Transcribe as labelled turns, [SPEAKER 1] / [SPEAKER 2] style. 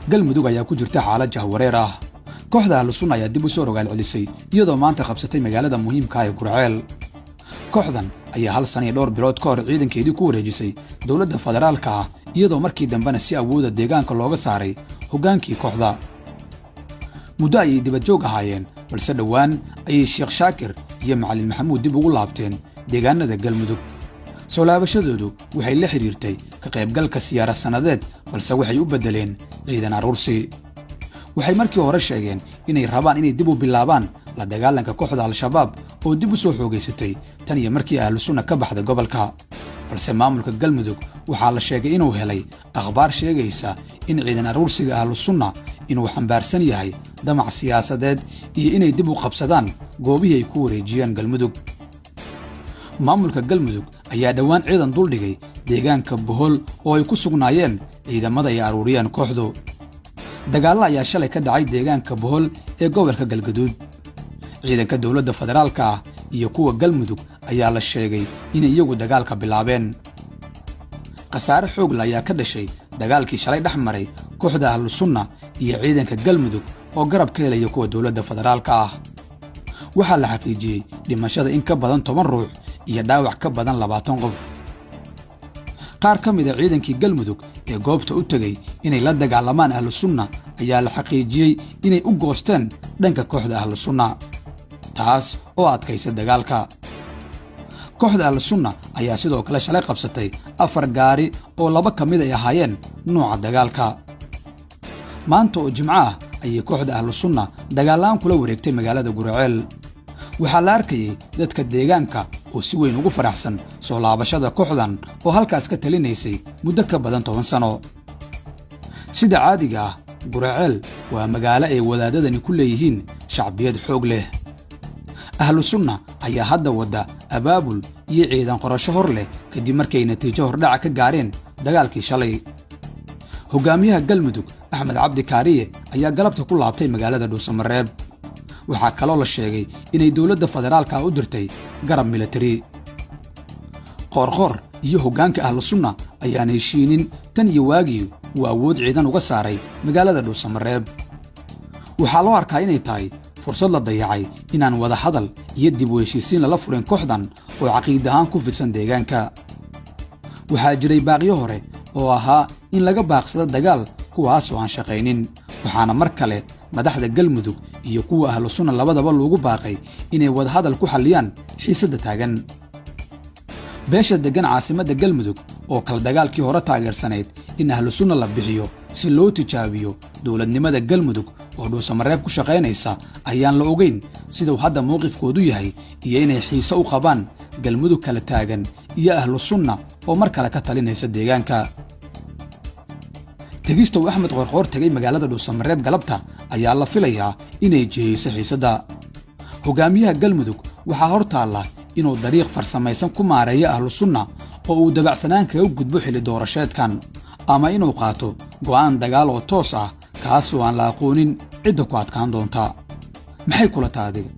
[SPEAKER 1] Galmudug ayaa ku jirta xaalad jahwareer ah. Kooxda Ahlusunna ayaa dib u soo rogaal celisay, iyadoo maanta qabsatay magaalada muhiimka ah ee Gurceel. Kooxdan ayaa hal sana iyo dhowr bilood ka hor ciidankeedii ku wareejisay dowladda federaalka ah, iyadoo markii dambena si awooda deegaanka looga saaray hoggaankii kooxda. Muddo ayay dibadjoog ahaayeen, balse dhowaan ayay Sheekh Shaakir iyo Macalin Maxamuud dib ugu laabteen deegaanada Galmudug. Soo laabashadoodu waxay la xidhiirtay ka qaybgalka siyaara sannadeed, balse waxay u beddeleen ciidan aruursi. Waxay markii hore sheegeen inay rabaan inay dib u bilaabaan la dagaalanka kooxda Al-Shabaab oo dib u soo xoogaysatay tan iyo markii Ahlusunna ka baxday gobolka. Balse maamulka Galmudug waxaa la sheegay inuu helay akhbaar sheegaysa in ciidan aruursiga Ahlusunna inuu xambaarsan yahay damac siyaasadeed iyo inay dib u qabsadaan goobihii ay ku wareejiyeen Galmudug. Maamulka Galmudug ayaa dhowaan ciidan duldhigay deegaanka Bohol oo ay ku sugnaayeen ciidamada ay aruuriyeen kooxdu. Dagaallo ayaa shalay ka dhacay deegaanka Bohol ee gobolka Galgaduud. Ciidanka dowladda federaalka ah iyo kuwa Galmudug ayaa la sheegay inay iyagu dagaalka bilaabeen. Khasaare xoogla ayaa ka dhashay dagaalkii shalay dhex maray kooxda Ahlusunna iyo ciidanka Galmudug oo garab ka helaya kuwa dowladda federaalka ah. Waxaa la xaqiijiyey dhimashada in ka badan 10 ruux iyo dhaawac ka badan 20 qof. Qaar ka mid a ciidankii Galmudug ee goobta u tegey inay la dagaalamaan Ahlusunna ayaa la xaqiijiyey inay u goosteen dhanka kooxda Ahlusunna, taas oo adkaysa dagaalka. Kooxda Ahlusunna ayaa sidoo kale shalay qabsatay afar gaari oo laba ka mid ay ahaayeen nooca dagaalka. Maanta oo Jimco ah ayay kooxda Ahlusunna dagaallaan kula wareegtay magaalada Guraceel. Waxaa la arkayey dadka deegaanka oo si weyn ugu faraxsan soo laabashada kooxdan oo halkaas ka talinaysay muddo ka badan 10 sano. Sida caadiga ah, Guraceel waa magaalo ay wadaadadani ku leeyihiin shacbiyad xoog leh. Ahlu Sunna ayaa hadda wadda abaabul iyo ciidan qorasho hor leh kadib markay natiijo hordhaca ka gaareen dagaalkii shalay. Hogaamiyaha Galmudug, Axmed Cabdi Kaariye, ayaa galabta ku laabtay magaalada Dhuusamareeb. Waxaa kaloo la sheegay inay dowladda federaalka u dirtay garab militari. Qoorqoor iyo hoggaanka Ahlu Sunna ayaan heshiinin tan iyo waagii uu awood ciidan uga saaray magaalada Dhuusamareeb. Waxaa loo arkaa inay tahay fursad la dayacay inaan wada hadal iyo dib u heshiisiin lala furin kooxdan oo caqiid ahaan ku fidsan deegaanka. Waxaa jiray baaqyo hore oo ahaa in laga baaqsado dagaal, kuwaasoo aan shaqaynin, waxaana mar kale madaxda Galmudug iyo kuwa Ahlu Sunna labadaba loogu baaqay inay wadahadal ku xalliyaan xiisadda taagan. Beesha deggan caasimadda Galmudug oo kala dagaalkii hore taageersanayd in Ahlu Sunna la bixiyo si loo tijaabiyo dowladnimada Galmudug oo Dhuusamareeb ku shaqaynaysa ayaan la ogeyn siduu hadda mowqifkoodu yahay iyo inay xiise u qabaan Galmudug kala taagan iyo Ahlu Sunna oo mar kale ka talinaysa deegaanka. Tegista uu Axmed Qoorqoor tegay magaalada Dhuusamareeb galabta ayaa la filayaa inay jihayso xiisadda. Hogaamiyaha Galmudug waxaa hor taalla inuu dariiq farsamaysan ku maareeyo Ahlu Sunna oo uu dabacsanaan kaga gudbo xilli doorasheedkan, ama inuu qaato go'aan dagaal oo toos ah, kaasoo aan la aqoonin cidda ku adkaan doonta. Maxay kula taha adiga?